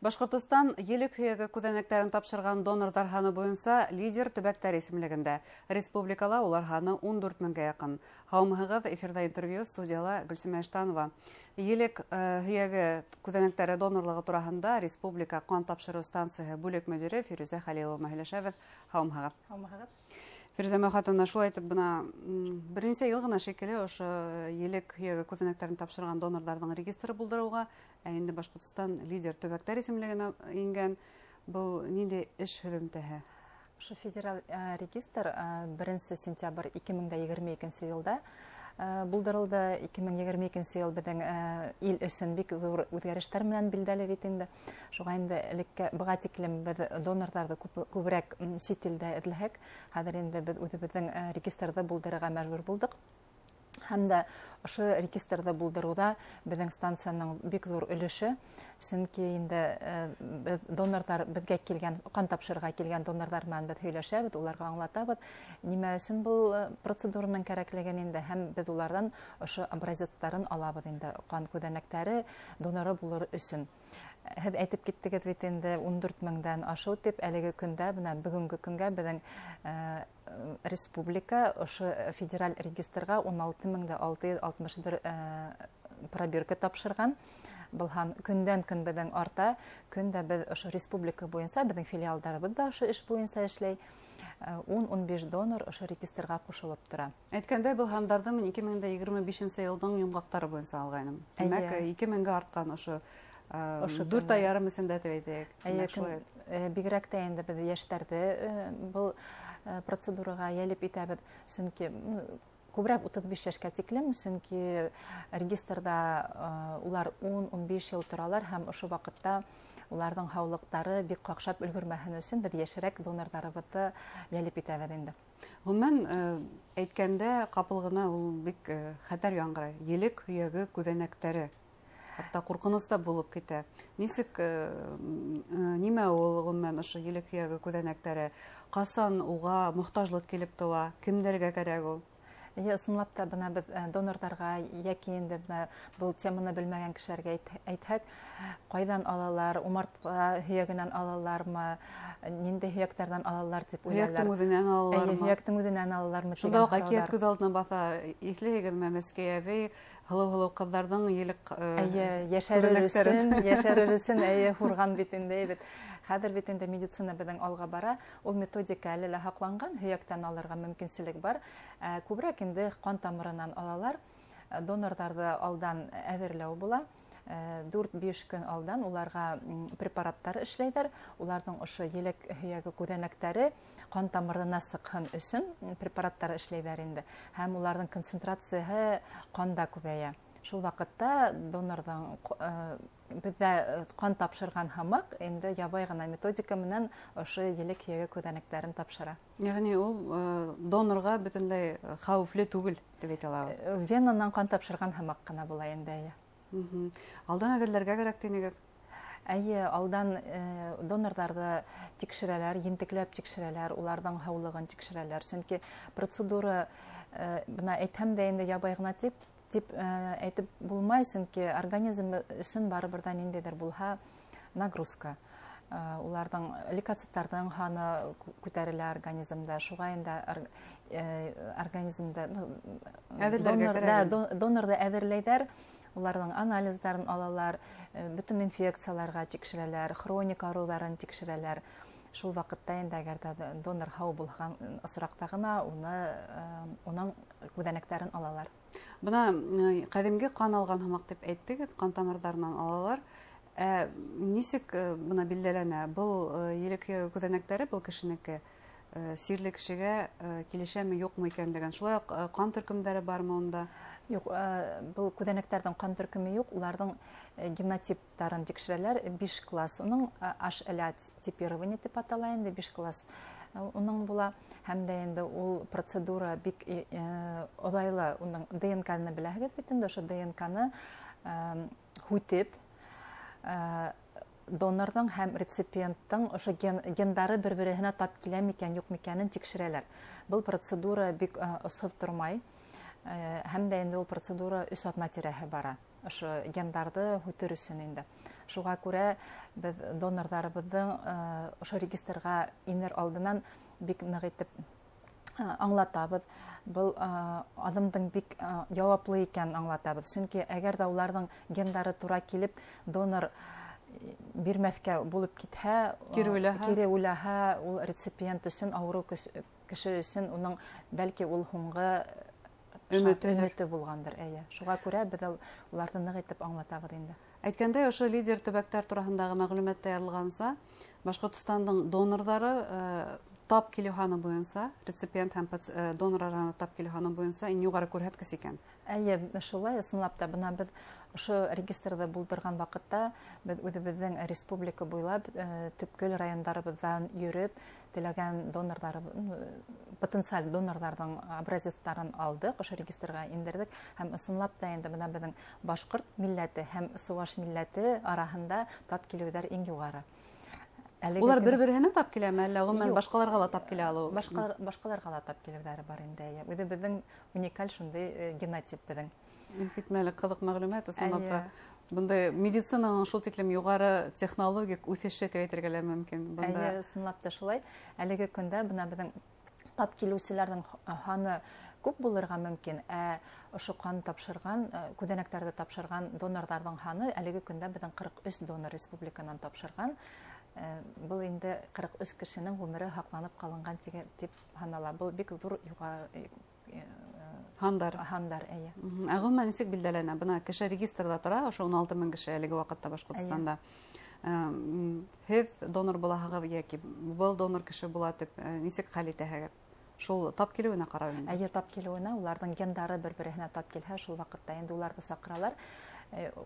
Башҡортостан елек һөйәге күҙәнәктәрен тапшырған донорҙар һаны буйынса лидер төбәктәр исемлегендә. Республикала улар һаны 14 меңгә яҡын. Һаумыһығыҙ, эфирҙа интервью, студияла Гөлсимә Иштанова. Елек һөйәге күҙәнәктәре донорлығы тураһында Республика ҡан тапшырыу станцияһы бүлек мөдире Фирүзә Хәлилова һөйләшәбеҙ. Һаумыһығыҙ. Һаумыһығыҙ. Фирүзә Мәүхәтовна, шулай итеп, бына бер нисә йыл ғына шикелле ошо елек һөйәге күҙәнәктәрен тапшырған донорҙарҙың регистры булдырыуға, ә инде Башҡортостан лидер төбәктәр исемлегенә ингән. Был ниндәй эш һөҙөмтәһе? Ошо федераль регистр 1 сентябрь 2022 йылда булдырылды. 2022 йыл беҙҙең ил өсөн бик ҙур үҙгәрештәр менән билдәле бит инде. Шуға инде элекке быға тиклем беҙ донорҙарҙы күберәк сит илдә эҙләһәк, хәҙер инде беҙ үҙебеҙҙең регистрҙы булдырырға мәжбүр булдыҡ. Һәм дә ошо регистрҙы булдырыуҙа беҙҙең станцияның бик ҙур өлөшө, сөнки инде беҙ донорҙар беҙгә килгән, ҡан тапшырырға килгән донорҙар менән беҙ һөйләшәбеҙ, уларға аңлатабыҙ, нимә өсөн был процедураның кәрәклеген инде, һәм беҙ уларҙан ошо образецтарын алабыҙ инде, ҡан күҙәнәктәре доноры булыр өсөн. Һеҙ әйтеп киттегеҙ бит инде 14 меңдән ашыу тип, әлеге көндә, бына бөгөнгө көнгә беҙҙең республика ошо федераль регистрға 16 661 пробирка тапшырған. Был һан көндән көн беҙҙең арта, көн дә беҙ ошо республика буйынса, беҙҙең филиалдарыбыҙ ҙа ошо эш буйынса эшләй. 10-15 донор ошо регистрға ҡушылып тора. Әйткәндәй, был һандарҙы мин 2025 йылдың йомғаҡтары буйынса алғайным. Тимәк, 2 меңгә артҡан ошо Ошо 4 ай ярым эсендә тип әйтәйек. Эйе, шулай. Бигерәк тә инде беҙ йәштәрҙе был процедураға йәлеп итәбеҙ, сөнки күберәк 35 йәшкә тиклем, сөнки регистрҙа улар 10-15 йыл торалар һәм ошо ваҡытта уларҙың һаулыҡтары бик ҡаҡшап өлгөрмәһен өсөн беҙ йәшерәк донорҙарыбыҙҙы йәлеп итәбеҙ инде. Ғөмүмән, әйткәндә, ҡапыл ғына ул бик хәтәр яңғырай. Елек һөйәге күҙәнәктәре. Хатта ҡурҡыныс та булып китә. Нисек, нимә ул ғөмүмән ошо елек һөйәге күҙәнәктәре? Ҡасан уға мохтажлыҡ килеп тыуа? Кемдәргә кәрәк ул? Эйе, ысынлап та, бына беҙ донорҙарға йәки инде бына был теманы белмәгән кешеләргә әйтһәк, ҡайҙан алалар, умартҡа һөйәгенән алалармы, ниндәй һөйәктәрҙән алалар тип уйлайҙар. Һөйәктең үҙенән алалармы? Эйе, һөйәктең үҙенән алалармы Шунда тигән уҡ әкиәт һорауҙар. күҙ алдына баҫа. Иҫләйһегеҙме, Мәскәй әбей һылыу-һылыу ҡыҙҙарҙың елек Эйе, йәшәрер күҙәнәктәрен? өсөн, йәшәрер өсөн, эйе, һурған бит инде, эйе бит. Хәҙер бит инде медицина беҙҙең алға бара, ул методика әле лә һаҡланған, һөйәктән алырға мөмкинселек бар. Күберәк инде ҡан тамырынан алалар. Донорҙарҙы алдан әҙерләү була. 4-5 көн алдан уларға препараттар эшләйҙәр. Уларҙың ошо елек һөйәге күҙәнәктәре ҡан тамырына сыҡһын өсөн препараттар эшләйҙәр инде. Һәм уларҙың концентрацияһы ҡанда күбәйә. Шул ваҡытта донорҙың беҙҙә ҡан тапшырған һымаҡ инде ябай ғына методика менән ошо елек һөйәге күҙәнәктәрен тапшыра. Йәғни ул донорға бөтөнләй хәүефле түгел тип әйтә алабыҙ. Венанан ҡан тапшырған һымаҡ ҡына була инде, эйе. Алдан әҙерләргә кәрәк тинегеҙ? Эйе, алдан донорҙарҙы тикшерәләр, ентекләп тикшерәләр, уларҙың һаулығын тикшерәләр. Сөнки процедура, бына әйтһәм дә инде ябай ғына тип әйтеп булмай, сөнки организм өсөн барыбер ҙә ниндәйҙер булһа нагрузка. Уларҙың лейкоциттарҙың һаны күтәрелә организмда, шуға инде организмда, ну, Әҙерләргә донор, кәрәк да, инде. Донорҙы әҙерләйҙәр, уларҙың анализдарын алалар, бөтөн инфекцияларға тикшерәләр, хроник ауырыуҙарын тикшерәләр. Шул ваҡытта инде әгәр ҙә донор һау булған осраҡта ғына уның күҙәнәктәрен алалар. Бына ҡәҙимге ҡан алған һымаҡ тип әйттегеҙ, ҡан тамырҙарынан алалар. Нисек бына билдәләнә? Был елек һөйәге күҙәнәктәре был кешенеке сирле кешегә килешәме, юҡмы икәнлеген. Шулай уҡ ҡан төркөмдәре бармы унда? Юҡ, был күҙәнәктәрҙең ҡан төркөмө юҡ, уларҙың генотиптарын тикшерәләр, 5 класс. Уның H L A типирование тип атала инде, 5 класс уның була. Һәм дә инде ул процедура бик оҙайлы, уның Д Н К-ны беләһегеҙ бит инде, ошо Д Н К-ны һүтеп донорҙың һәм реципиенттың ошо гендары бер-береһенә тап килә микән, юҡ микәнен тикшерәләр. Был процедура бик осһоҙ тормай. Һәм дә инде ул процедура өс аҙна тирәһе бара. Ошо гендарҙы һүтер өсөн инде. Шуға күрә беҙ донорҙарыбыҙҙың ошо регистрға инер алдынан бик ныҡ итеп аңлатабыҙ. Был аҙымдың бик яуаплы икәнен аңлатабыҙ. Сөнки әгәр ҙә уларҙың гендары тура килеп донор бирмәҫкә булып китһә, кире уйлаһа, ул реципиент өсөн, ауырыу кеше өсөн уның бәлки ул һуңғы өмөтө булғандыр. Эйе. Шуға күрә беҙ уларҙы ныҡ итеп аңлатабыҙ инде. Әйткәндәй, ошо лидер төбәктәр тураһындағы мәғлүмәттә яҙылғанса, Башҡортостандың донорҙары тап килеү һаны буйынса, реципиент һәм донор араһында тап килеү һаны буйынса иң юғары күрһәткес икән. Эйе, шулай, ысынлап та, бына беҙ ошо регистрҙы булдырған ваҡытта беҙ үҙебеҙҙең республика буйлап төпкөл райондарыбыҙҙан йөрөп, теләгән донорҙар, потенциаль донорҙарҙың образецтарын алдыҡ, ошо регистрға индерҙек һәм ысынлап та инде бына беҙҙең башҡорт милләте һәм сыуаш милләте араһында тап килеүҙәр иң юғары. Улар бер-береһенә тап киләме, әллә ғөмүмән башҡаларға ла тап килә алыу? Башҡаларға ла тап килеүҙәре бар инде. Үҙебеҙҙең уникаль шундай генотип беҙҙең. Хикмәле, ҡыҙыҡ мәғлүмәт, ысынлап та. Бындай медицинаның шул тиклем юғары технологик үҫеше тип әйтергә лә мөмкин. Эйе, ысынлап та шулай. Әлеге көндә бына беҙҙең тап килеүселәрҙең һаны күп булырға мөмкин, ә ошо ҡан тапшырған, күҙәнәктәрҙе тапшырған донорҙарҙың һаны әлеге көндә беҙҙең 43 донор республиканан тапшырған. Был инде 43 кешенең ғүмере һаҡланып ҡалынған тип һанала. Был бик ҙур юғары һандар. Һандар, эйе. Ә ғөмүмән нисек билдәләнә? Бына кеше регистрҙа тора, ошо 16 мең кеше әлеге ваҡытта Башҡортостанда. Һеҙ донор булаһығыҙ йәки был донор кеше була тип нисек хәл итәһегеҙ? Шул тап килеүенә ҡарап инде. Эйе, тап килеүенә, уларҙың гендары бер-береһенә тап килһә, шул ваҡытта инде уларҙы саҡыралар.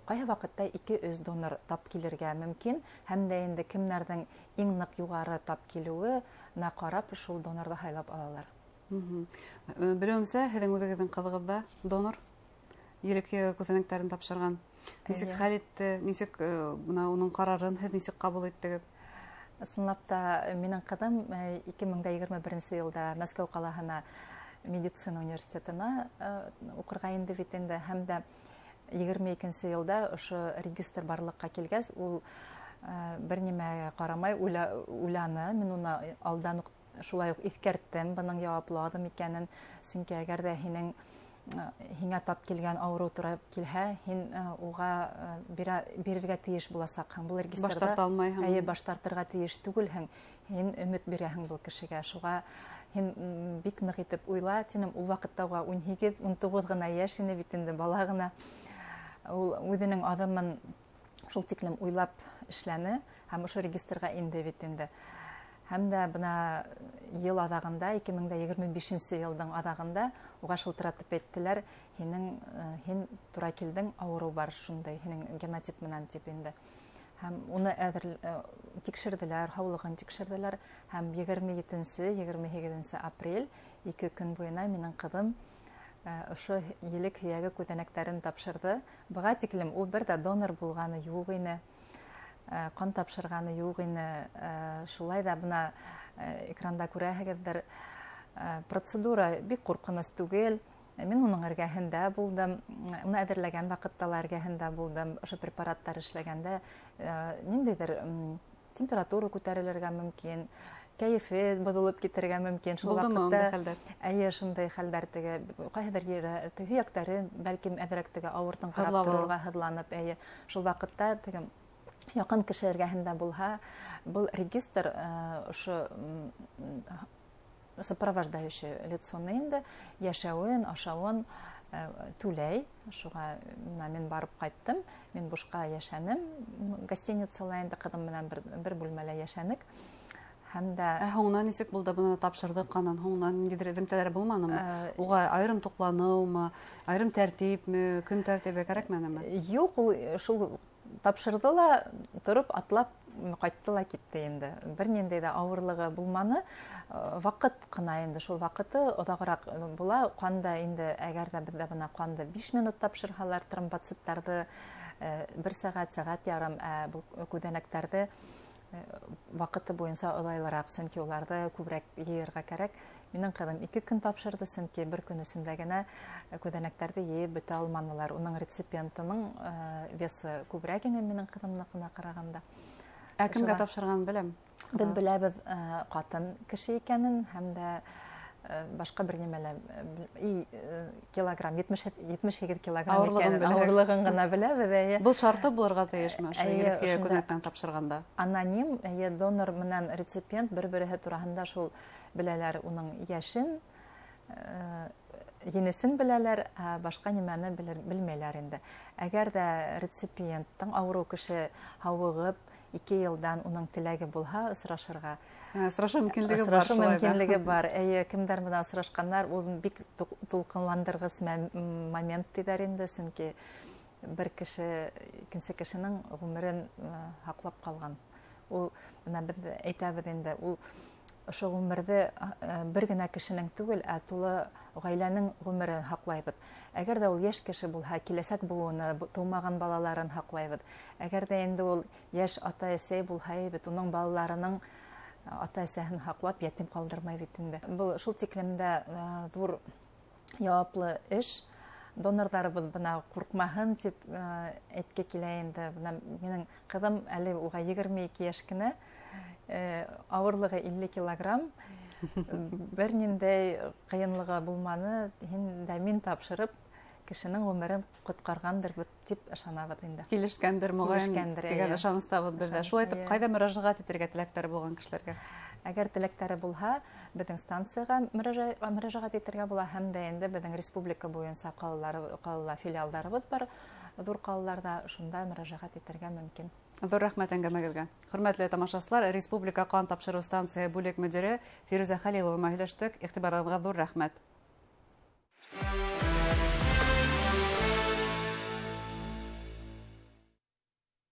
Ҡайһы ваҡытта 2-3 донор тап килергә мөмкин, һәм дә инде кемдәрҙең иң ныҡ юғары тап килеүенә ҡарап шул донорҙы һайлап алалар. Белеүемсә, һеҙҙең үҙегеҙҙең ҡыҙығыҙ да донор, елек күҙәнәктәрен тапшырған. Нисек хәл итте, нисек бына уның ҡарарын һеҙ нисек ҡабул иттегеҙ? Ысынлап та, минең ҡыҙым 2021 йылда Мәскәү ҡалаһына медицина университетына уҡырға инде бит инде, һәм дә 22 йылда ошо регистр барлыҡҡа килгәс, ул бер нимәгә ҡарамай уйланы. Мин уны алдан уҡ шулай уҡ иҫкәрттем бының яуаплы аҙым икәнен, сөнки әгәр ҙә һиңә тап килгән ауырыу тура килһә, һин уға бирергә тейеш буласаҡһың. Был регистрҙа баш тарта алмайһың. Эйе, баш тартырға тейеш түгелһең. Һин өмөт бирәһең был кешегә. Шуға һин бик ныҡ итеп уйла, тинем. Ул ваҡытта уға 18-19 ғына йәш ине бит инде, бала ғына. Ул үҙенең аҙымын шул тиклем уйлап эшләне һәм ошо регистрға инде бит инде. Һәм дә бына йыл аҙағында, 2025 йылдың аҙағында уға шылтыратып әйттеләр, һин тура килдең, ауырыу бар шундай, һинең генотип менән тип инде. Һәм уны тикшерҙеләр, һаулығын тикшерҙеләр. Һәм 27-, 28 апрель, 2 көн буйына минең ҡыҙым ошо елек һөйәге күҙәнәктәрен тапшырҙы. Быға тиклем ул бер дә донор булғаны юҡ ине, ҡан тапшырғаны юҡ ине. Шулай ҙа бына экранда күрәһегеҙҙер, процедура бик ҡурҡыныс түгел. Мин уның эргәһендә булдым, уны әҙерләгән ваҡытта ла эргәһендә булдым. Ошо препараттар эшләгәндә ниндәйҙер температура күтәрелергә мөмкин, кәйефе боҙолоп китергә мөмкин. Шул ваҡытта, эйе, шундай хәлдәр теге, ҡайһыҙыр ере, һөйәктәре бәлкем әҙерәк теге ауыртыңҡырап торорға һыҙланып, эйе, шул ваҡытта теге яҡын кеше эргәһендә булһа, был регистр ошо сопровождающий лицоны инде йәшәүен, ашауын түләй. Шуға мин барып ҡайттым, мин бушҡа йәшәнем. Гостиницала инде ҡыҙым менән бер бүлмәлә йәшәнек. Һәм дә Ә һуңынан нисек булды, бына тапшырҙы ҡанын, һуңынан ниндәйҙер эҙемтәләр булманымы? Уға айырым туҡланыумы, айырым тәртипме, көн тәртибе кәрәкмәнеме? Юҡ, ул шул тапшырҙы ла, тороп атлап ҡайтты ла китте инде. Бер ниндәй ҙә ауырлығы булманы. Ваҡыт ҡына инде, шул ваҡыты оҙағыраҡ була. Ҡанда инде, әгәр ҙә беҙҙә бына ҡанды 5 минут тапшырһалар, тромбоциттарҙы 1 сәғәт, сәғәт ярым, ә был күҙәнәктәрҙе ваҡыты буйынса оҙайлыраҡ, сөнки уларҙы күберәк йыйырға кәрәк. Минең ҡыҙым 2 көн тапшырҙы, сөнки бер көн эсендә генә күҙәнәктәрҙе йыйып бөтә алманылар. Уның реципиентының весы күберәк ине минең ҡыҙымныҡына ҡарағанда. Ә кемгә тапшырғанын беләм? Беҙ беләбеҙ ҡатын кеше икәнен һәм дә башҡа бер нимә лә, килограмм, 78 килограмм икәнен, ауырлығын ғына беләбеҙ. Әйе. Был шарты булырға тейешме ошо елек һөйәк күҙәнәктән тапшырғанда? Аноним, әйе, донор менән реципиент бер-береһе тураһында шул беләләр, уның йәшен, енесен беләләр, ә башҡа нимәне белмәйләр инде. Әгәр ҙә реципиенттың ауырыу кеше һауығып, 2 йылдан уның теләге булһа осрашырға. Осрашыу мөмкинлеге бар. Осрашыу мөмкинлеге бар. Әйе, кемдәр менән осрашҡаннар, ул бик тулҡынландырғыс момент тиҙәр инде, сөнки бер кеше икенсе кешенең ғүмерен һаҡлап ҡалған. Ул бына беҙ әйтәбеҙ инде, ул ошо ғүмерҙе бер генә кешенең түгел, ә тулы ғаиләнең ғүмерен һаҡлайбыҙ. Әгәр ҙә ул йәш кеше булһа, киләсәк быуыны, тыумаған балаларын һаҡлайбыҙ. Әгәр ҙә инде ул йәш ата-әсәй булһа, бит уның балаларының ата-әсәһен һаҡлап ятим ҡалдырмай бит инде. Был шул тиклем дә ҙур яуаплы эш. Донорҙарыбыҙ бына ҡурҡмаһын тип әйтке килә инде. Бына минең ҡыҙым әле уға 22 йәш кенә, ауырлығы 50 килограмм, бер ниндәй ҡыйынлығы булманы, һин дә мин тапшырып кешенең ғүмерен ҡотҡарғандыр тип ышанабыҙ инде. Килешкәндер, моғайын, тигән ышаныстабыҙ беҙ ҙә. Шулай итеп, ҡайҙа мөрәжәғәт итергә теләктәре булған кешеләргә? Әгәр теләктәре булһа, беҙҙең станцияға мөрәжәғәт итергә була, һәм дә инде беҙҙең республика буйынса ҡалала филиалдарыбыҙ бар, ҙур ҡалаларҙа шунда мөрәжәғәт итергә мөмкин. Ҙур рәхмәт әңгәмәгеҙгә. Хөрмәтле тамашасылар, Республика ҡан тапшырыу станция бүлек мөдире Фирүзә Хәлилова менән һөйләштек. Иғтибарығыҙға ҙур рәхмәт.